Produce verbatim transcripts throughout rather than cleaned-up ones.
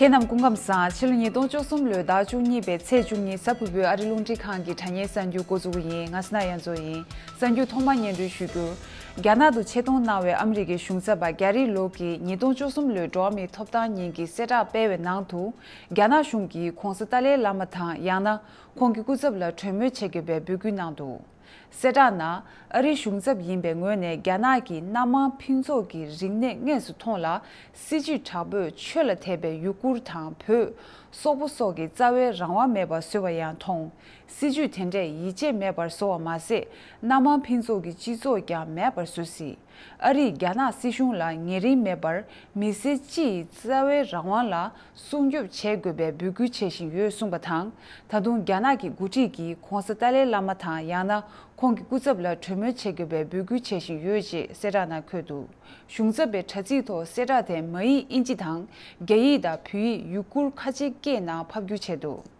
ཁྱེད་རྣམས་སྐུ་ཁམས་བཟང་། ཕྱི་ལོ་ཉིས་སྟོང་བཅུ་གསུམ་ལོའི་ཟླ་བཅུ་གཉིས་པའི་ཚེས་བཅུ་གཉིས་གཟའ་ཕུར་བུའི་ཨ་རི་རླུང་འཕྲིན་ཁང་གི་དྲ་བརྙན་གསར་འགྱུར་འགོ་འཛུགས་ཀྱི་ཡིན། ང་སི་ན་ཡ་མཚོ་ཡིན། གསར་འགྱུར་ཐོག་མར་སྙན་སྒྲོན་ཞུ་རྒྱུར། རྒྱ་ནག་ཏུ་ཆེད་གཏོང་གནང་བའི་ཨ་མི་རི་ཀའི་གཞུང་ཚབ་པ་གྷེ་རི་ལོ་ཀིས་ཉིས་སྟོང་བཅུ་གསུམ་ལོའི་འགྲོ་བ་མིའི་ཐོབ་ཐང་ཉིན་གྱི་གསལ་བསྒྲགས་སྤེལ་བའི་ནང་དུ། རྒྱ་ནག་གཞུང་གིས་༧གོང་ས་ཏཱ་ལའི་བླ་མ་དང་ཡང་ན་ཁོང་གི་སྐུ་ཚབ་ལ་གྲོས་མོལ་བྱེད་དགོས་པའི་འབོད་སྐུལ་གནང་འདུག། གསལ་བསྒྲགས་ནང་། ཨ་རིའི་གཞུང་ཚབ་ཡིན་པའི་ངོས་ནས་རྒྱ་ནག་གིས་སྣ་མང་ཕུན་ཚོགས་ཀྱི་རིག་གནས་དངོས་སུ་མཐོང་ལ། སྲིད་ཇུས་དྲག་པོས་ཆོས་ལ་དད་པའི་ཡུ་གུར་དང་བོད། སོག་པོ་སོགས་ཀྱི་རྩ་བའི་རང་དབང་མེད་པར་བཟོས་པ་ཡང་མཐོང་། སྲིད་ཇུས་དེ་འདྲས་ཡིད་ཆེས་མེད་པར་བཟོ་བ་མ་ཟད། སྣ་མང་ཕུན་ཚོགས་ཀྱི་སྤྱི་ཚོགས་ཀྱང་མེད་པར་བཟོ་སྲིད། ཨ་རིས་རྒྱ་ནག་སྲིད་གཞུང་ལ་ཉེ་རིང་མེད་པར། མི་སེར་སྤྱི་ཡི་རྩ་བའི་རང་དབང་ལ་སྲུང་སྐྱོབ་བྱེད་དགོས་པའི་འབོད་སྐུལ་བྱེད་བཞིན་ཡོད་གསུངས་པ་དང་། ད་དུང་རྒྱ་ནག་གི་འགོ་ཁྲིད་ཀྱིས་༧གོང་ས་ཏཱ་ལའི་བླ་མ་དང་ཡང་ན་ཁོང་གི་སྐུ་ཚབ་ལ་གྲོས་མོལ་བྱེད་དགོས་པའི་འབོད་སྐུལ་བྱེད་བཞིན་ཡོད་ཅེས་གསལ་བསྒྲགས་ནང་འཁོད་འདུག། གཞུང་ཚབ་པའི་དྲ་ཚིགས་ཐོག་གསལ་བསྒྲགས་དེ་མ་ཡིག་དབྱིན་ཇི་དང་། རྒྱ་ཡིག་དང་བོད་ཡིག་ཡུ་གུར་ཁ་ཆེ་སྐད་ནང་ཕབ་བསྒྱུར་བྱས་འདུག།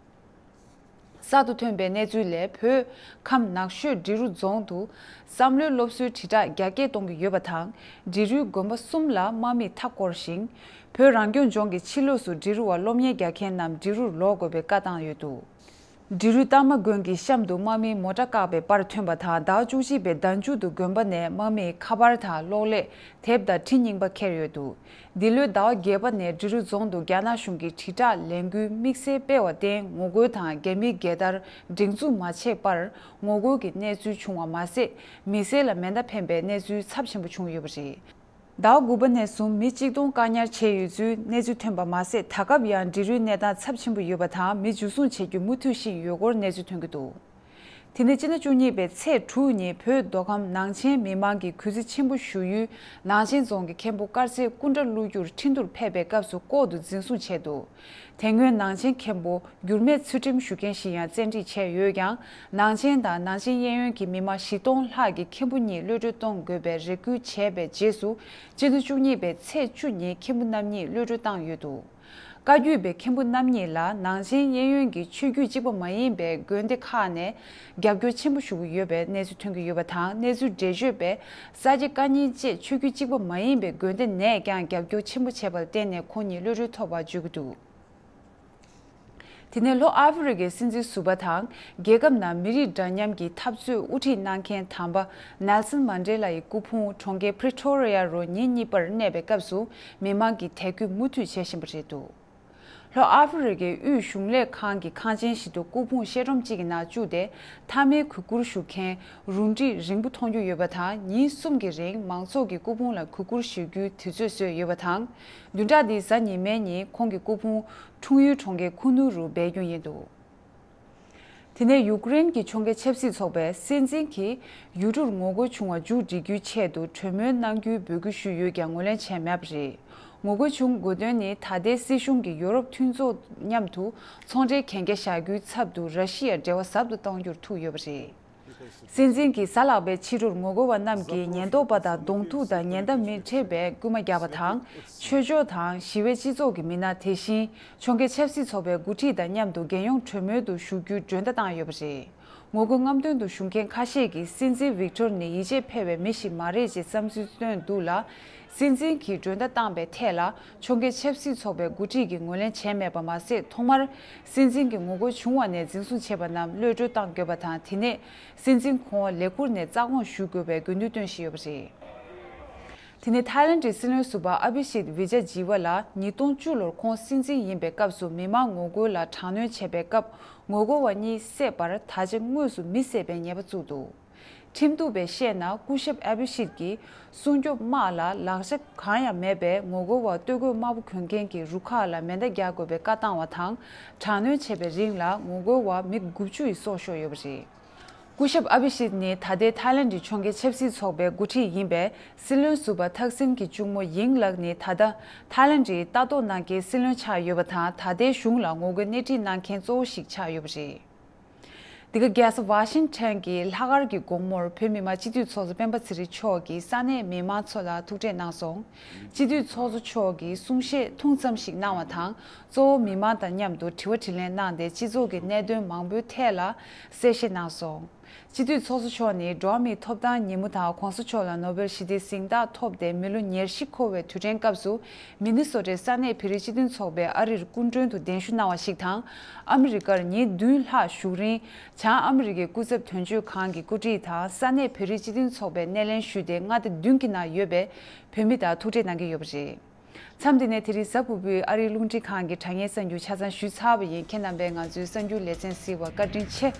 གསར་དུ་ཐོན་པའི་གནས་ཚུལ་ལས། བོད་ཁམས་ནགས་ཤོད་འབྲི་རུ་རྫོང་དུ་བསམ་བློའི་སློབ་གསོའི་དྲིལ་བསྒྲགས་རྒྱ་སྐྱེད་གཏོང་གི་ཡོད་པ་དང་། འབྲི་རུའི་དགོན་པ་གསུམ་ལ་དམག་མིས་མཐའ་བསྐོར་ཞིང་། བོད་རང་སྐྱོང་ལྗོངས་ཀྱི་ཕྱི་ལོགས་སུ་འབྲི་རུ་བ་སློབ་གཉེར་རྒྱག་མཁན་རྣམས་འབྲི་རུར་ལོག་དགོས་པའི་བཀའ་བཏང་ཡོད་འདུག། འབྲི་རུའི་སྟག་མ་དགོན་གྱི་གཤམ་དུ་དམག་མིའི་མོ་ཊ་བཀག་པའི་པར་ཐོན་པ་དང་། ཟླ་བ་བཅུ་གཅིག་པའི་ཟླ་མཇུག་ཏུ་དགོན་པ་ནས་དམག་མིས་ཁ་པར་དང་གློག་ཀླད། དེབ་དང་ཁྲི་རྙིང་པ་ཁྱེར་ཡོད་འདུག། འདི་ལོའི་ཟླ་བ་བརྒྱད་པ་ནས་འབྲི་རུ་རྫོང་དུ་རྒྱ་ནག་གཞུང་གིས་དྲིལ་བསྒྲགས་ལས་འགུལ་དམིགས་བསལ་སྤེལ་བར་བརྟེན། ངོ་རྒོལ་དང་རྒྱ་མིའི་རྒྱལ་དར་སྒྲེང་འཛུགས་མ་བྱས་པར་ངོ་རྒོལ་གྱི་གནས་ཚུལ་བྱུང་བ་མ་ཟད། མི་སེར་ལ་མེ་མདའ་འཕེན་པའི་གནས་ཚུལ་ཚབས་ཆེན་པོ་བྱུང་ཡོད་པ་རེད། ཟླ་བ་དགུ་པ་ནས་བཟུང་མི་གཅིག་སྟོང་བཀག་ཉར་བྱས་ཡོད་ཚུལ་གནས་ཚུལ་ཐོན་པ་མ་ཟད། ད་སྐབས་ཡང་འབྲི་རུའི་གནས་སྟངས་ཚབས་ཆེན་པོ་ཡོད་པ་དང་། མི་འཇུ་བཟུང་བྱེད་རྒྱུ་མུ་མཐུད་བཞིན་ཡོད་སྐོར་གནས་ཚུལ་ཐོན་གྱི་འདུག། དེ་ནས་སྤྱི་ཟླ་བཅུ་གཉིས་པའི་ཚེས་དྲུག་ཉིན་བོད་མདོ་ཁམས་ནང་ཆེན་མི་མང་གི་གུས་བརྩི་ཆེན་པོ་ཞུ་ཡུལ་ནང་ཆེན་རྫོང་གི་མཁན་པོ་དཀར་ཚེ་སྐུ་འདྲ་བླུག་རྒྱུར་ཁྲིན་ཏུར་ཕེབས་པའི་སྐབས་སུ་ལྐོག་ཏུ་འཛིན་བཟུང་བྱས་འདུག། དེ་སྔོན་ནང་ཆེན་མཁན་པོ་འགྱུར་མེད་ཚུལ་ཁྲིམས་ཞུ་མཁན་ཞིག་ཡང་བཙན་ཁྲིད་བྱས་ཡོད་ཀྱང་། ནང་ཆེན་དང་ནང་ཆེན་གཡས་གཡོན་གྱི་མི་མང་བཞི་སྟོང་ལྷག་གིས་མཁན་པོ་གཉིས་གློད་གྲོལ་གཏོང་དགོས་པའི་རེ་སྐུལ་བྱས་པའི་རྗེས་སུ། སྤྱི་ཟླ་བཅུ་གཉིས་པའི་ཚེས་བཅུ་ཉིན་མཁན་པོ་རྣམ་གཉིས་གློད་གྲོལ་བཏང་ཡོད་འདུག། བཀའ་བརྒྱུད་པའི་མཁན་པོ་རྣམ་གཉིས་ལ་ནང་ཆེན་གཡས་གཡོན་གྱི་ཆོས་བརྒྱུད་གཅིག་པ་མ་ཡིན་པའི་དགོན་སྡེ་ཁག་ནས་རྒྱབ་སྐྱོར་ཆེན་པོ་ཞུ་གི་ཡོད་པའི་གནས་ཚུལ་ཐོན་གྱི་ཡོད་པ་དང་། གནས་ཚུལ་འགྲེལ་བརྗོད་པས། ས་སྐྱ་བཀའ་རྙིང་བཅས་ཆོས་བརྒྱུད་གཅིག་པ་མ་ཡིན་པའི་དགོན་སྡེ་ནས་ཀྱང་རྒྱབ་སྐྱོར་ཆེན་པོ་བྱས་པར་བརྟེན་ནས་ཁོང་གཉིས་གློད་གྲོལ་ཐོབ་པར་བརྗོད་ཀྱི་འདུག། དེ་ནས་ལྷོ་ཨ་ཧྥེ་རི་ཁའི་སྲིད་འཛིན་ཟུར་པ་དང་། རྒྱལ་ཁབ་ནང་མི་རིགས་འདྲ་མཉམ་གྱི་འཐབ་རྩོད་དབུ་ཁྲིད་གནང་མཁན་དམ་པ་ནེལ་སན་མན་ཌེ་ལ་ཡི་སྐུ་ཕུང་གྲོང་ཁྱེར་པི་རི་ཐོ་རི་ཡ་རུ་ཉིན་གཉིས་པར་གནས་པའི་སྐབས་སུ་མི་མང་གིས་དད་གུས་མུ་མཐུད་བྱེད་བཞིན་པ་རེད་འདུག། ལྷོ་ཨ་ཧྥེ་རི་ཁའི་དབུས་གཞུང་ལས་ཁང་གི་ཁང་ཆེན་ཞིག་ཏུ་སྐུ་ཕུང་ཤེལ་སྒྲོམ་གཅིག་གི་ནང་བཅུག་སྟེ། མཐའ་མའི་གུས་བཀུར་ཞུ་མཁན་རུ་སྒྲིག་རིང་པོ་མཐོང་རྒྱུ་ཡོད་པ་དང་། ཉིན་གསུམ་གྱི་རིང་མང་ཚོགས་ཀྱིས་སྐུ་ཕུང་ལ་གུས་བཀུར་ཞུ་རྒྱུའི་དུས་ཚོད་བཟོས་ཡོད་པ་དང་། བདུན་ཕྲག་འདིའི་གཟའ་ཉི་མའི་ཉིན་ཁོང་གི་སྐུ་ཕུང་འཁྲུངས་ཡུལ་གྲོང་ཁྱེར་ཁུ་ནུ་རུ་སྦས་རྒྱུ་ཡིན་འདུག། དེ་ནས་ཡུཀ་རེན་གྱི་ཕྱོགས་འགལ་ཆབ་སྲིད་ཚོགས་པས་སྲིད་འཛིན་གྱིས་ཡུལ་གྲུར་ངོ་རྒོལ་བྱུང་བ་མཇུག་སྒྲིལ་རྒྱུའི་ཆེད་དུ་གྲོས་མོལ་གནང་རྒྱུའི་འབོད་སྐུལ་ཞུས་ཡོད་ཀྱང་ངོས་ལེན་བྱས་མེད་པ་རེད། ངོ་རྒོལ་བྱུང་དགོས་དོན་ནི། ད་ལྟའི་སྲིད་གཞུང་གིས་ཡོ་རོབ་མཐུན་ཚོགས་མཉམ་དུ་ཚོང་འབྲེལ་གན་རྒྱ་བཞག་རྒྱུའི་ཚབ་ཏུ་ར་ཤི་ཡར་འབྲེལ་བ་ཟབ་ཏུ་གཏོང་རྒྱུར་ཐུག་ཡོད་པ་རེད། སྲིད་འཛིན་གྱི་གཟའ་ལྷག་པའི་ཕྱི་དྲོར་ངོ་རྒོལ་བ་རྣམས་ཀྱིས་ཉེན་རྟོག་པ་དང་གདོང་ཐུག་དང་ཉེན་བརྡ་མི་སྤྲད་པའི་སྐུལ་མ་བརྒྱབ་པ་དང་། ཆོས་ཕྱོགས་དང་ཞི་བའི་སྤྱི་ཚོགས་ཀྱི་མི་སྣ། དེ་བཞིན་ཕྱོགས་འགལ་ཆབ་སྲིད་ཚོགས་པའི་འགོ་ཁྲིད་དང་མཉམ་དུ་རྒྱལ་ཡོངས་གྲོས་མོལ་དུ་ཞུགས་རྒྱུའི་མགྲོན་བརྡ་བཏང་ཡོད་པ་རེད། ངོ་རྒོལ་རྔམ་སྟོན་དུ་ཞུགས་མཁན་ཁ་ཤས་ཀྱིས་སྲིད་འཛིན་ཝིག་ཏོར་ནི་ཡིད་ཆེས་འཕེར་བའི་མི་ཞིག་མ་རེད་ཅེས་བསམ་ཚུལ་བཏོན་འདུག་ལ། སྲིད་འཛིན་གྱིས་མགྲོན་བརྡ་བཏང་པའི་ཐད་ལ། ཕྱོགས་འགལ་ཆབ་སྲིད་ཚོགས་པའི་འགོ་ཁྲིད་ཀྱིས་ངོས་ལེན་བྱས་མེད་པ་མ་ཟད། ཐོག་མར་སྲིད་འཛིན་གྱི་ངོ་རྒོལ་བྱུང་བ་ནས་འཛིན་བཟུང་བྱས་པ་རྣམས་གློད་གྲོལ་གཏང་དགོས་པ་དང་། དེ་ནས་སྲིད་འཛིན་ཁོང་ལས་ཁུར་ནས་རྩ་དགོངས་ཞུ་དགོས་པའི་དགོས་འདུན་བཏོན་བཞིན་ཡོད་པ་རེད། དེ་ནས་ཐའི་ལེན་ཌིའི་སྲིད་བློན་ཟུར་པ་ཨ་བྷི་ཤིད་ཝི་ཇ་ཇི་ཝ་ལ་ཉིས་སྟོང་བཅུ་ལོར་ཁོང་སྲིད་འཛིན་ཡིན་པའི་སྐབས་སུ་མི་མང་ངོ་རྒོལ་ལ་དྲག་གནོན་བྱས་པའི་སྐབས། ངོ་རྒོལ་བ་གཉིས་བསད་པར་ད་ཆ་དངོས་སུ་མི་བསད་པའི་ཉེས་པ་བཙུགས་འདུག། ཁྲིམས་གཏུག་པས་བཤད་ན། སྐུ་ཞབས་ཨ་བྷི་ཤིད་ཀྱིས་སྲུང་སྐྱོབ་དམག་ལ་ལག་ཆ་གང་ཡང་མེད་པས། ངོ་རྒོལ་བ་སྟོད་གོས་དམར་པོ་གྱོན་མཁན་གྱི་རུ་ཁག་ལ་མེ་མདའ་རྒྱག་དགོས་པའི་བཀའ་བཏང་བ་དང་། དྲག་གནོན་བྱས་པའི་རིང་ལ་ངོ་རྒོལ་བ་མི་དགུ་བཅུ་ཡི་སྲོག་ཤོར་ཡོད་པ་རེད། སྐུ་ཞབས་ཨ་བྷི་ཤིད་ནི་ད་ལྟའི་ཐའི་ལེན་ཌིའི་ཕྱོགས་འགལ་ཆབ་སྲིད་ཚོགས་པའི་འགོ་ཁྲིད་ཡིན་པས། སྲིད་བློན་ཟུར་པ་ཐག་སིན་གྱི་གཅུང་མོ་ཡིང་ལགས་ནི་ད་ལྟ་ཐའི་ལེན་ཌིའི་ལྟ་རྟོག་གནང་མཁན་སྲིད་བློན་ཆགས་ཡོད་པ་དང་། ད་ལྟའི་གཞུང་ལ་ངོ་རྒོལ་སྣེ་ཁྲིད་གནང་མཁན་གཙོ་བོ་ཞིག་ཆགས་ཡོད་པ་རེད། འདི་ག་རྒྱལ་ས་ཝ་ཤིང་ཊོན་གྱི་ལྷག་དཀར་གྱི་དགོང་མོར་བོད་མི་མང་སྤྱི་འཐུས་ཚོགས་གཙོ་སྤེན་པ་ཚེ་རིང་མཆོག་གིས་ས་གནས་མི་མང་ཚོ་ལ་ཐུག་འཕྲད་གནང་སོང་། སྤྱི་འཐུས་ཚོགས་གཙོ་མཆོག་གིས་གསུང་བཤད་ཐུང་ཙམ་ཞིག་གནང་བ་དང་། གཙོ་བོ་མི་མང་དང་མཉམ་དུ་དྲི་བ་དྲིས་ལན་གནང་སྟེ། སྤྱི་ཚོགས་ཀྱི་གནད་དོན་མང་པོའི་ཐད་ལ་གསལ་བཤད་གནང་སོང་། སྤྱི་འཐུས་ཚོགས་གཙོ་མཆོག་ནི་འགྲོ་བ་མིའི་ཐོབ་ཐང་ཉིན་མོ་དང་གོང་ས་མཆོག་ལ་ནོ་བེལ་ཞི་བདེའི་གཟེངས་རྟགས་ཐོབ་སྟེ་མི་ལོ་ཉེར་བཞི་འཁོར་བའི་དུས་དྲན་སྐབས་སུ། མི་ནི་སོ་ཊའི་ས་གནས་བོད་རིགས་སྤྱི་མཐུན་ཚོགས་པས་ཨ་རིར་སྐུ་མགྲོན་དུ་གདན་ཞུ་གནང་བ་ཞིག་དང་། ཨ་མི་རི་ཀར་ཉིན་བདུན་ལྷག་བཞུགས་རིང་། བྱང་ཨ་མི་རི་ཀའི་སྐུ་ཚབ་དོན་གཅོད་ཁང་གི་བཀོད་སྒྲིག་དང་ས་གནས་བོད་རིགས་སྤྱི་མཐུན་ཚོགས་པས་སྣེ་ལེན་ཞུས་ཏེ་མངའ་སྡེ་བདུན་གྱི་ནང་ཡོད་པའི་བོད་མི་དང་ཐུག་འཕྲད་གནང་གི་ཡོད་པ་རེད། མཚམས་འདི་ནས་དེ་རིང་གཟའ་ཕུར་བུའི་ཨ་རིའི་རླུང་འཕྲིན་ཁང་གི་དྲ་བརྙན་གསར་འགྱུར་ཆ་ཚང་ཞུས་ཚར་བ་ཡིན། ཁྱེད་རྣམ་པས་ང་ཚོའི་གསར་འགྱུར་ལེ་ཚན་གཟིགས་པར་བཀའ་དྲིན་ཆེ།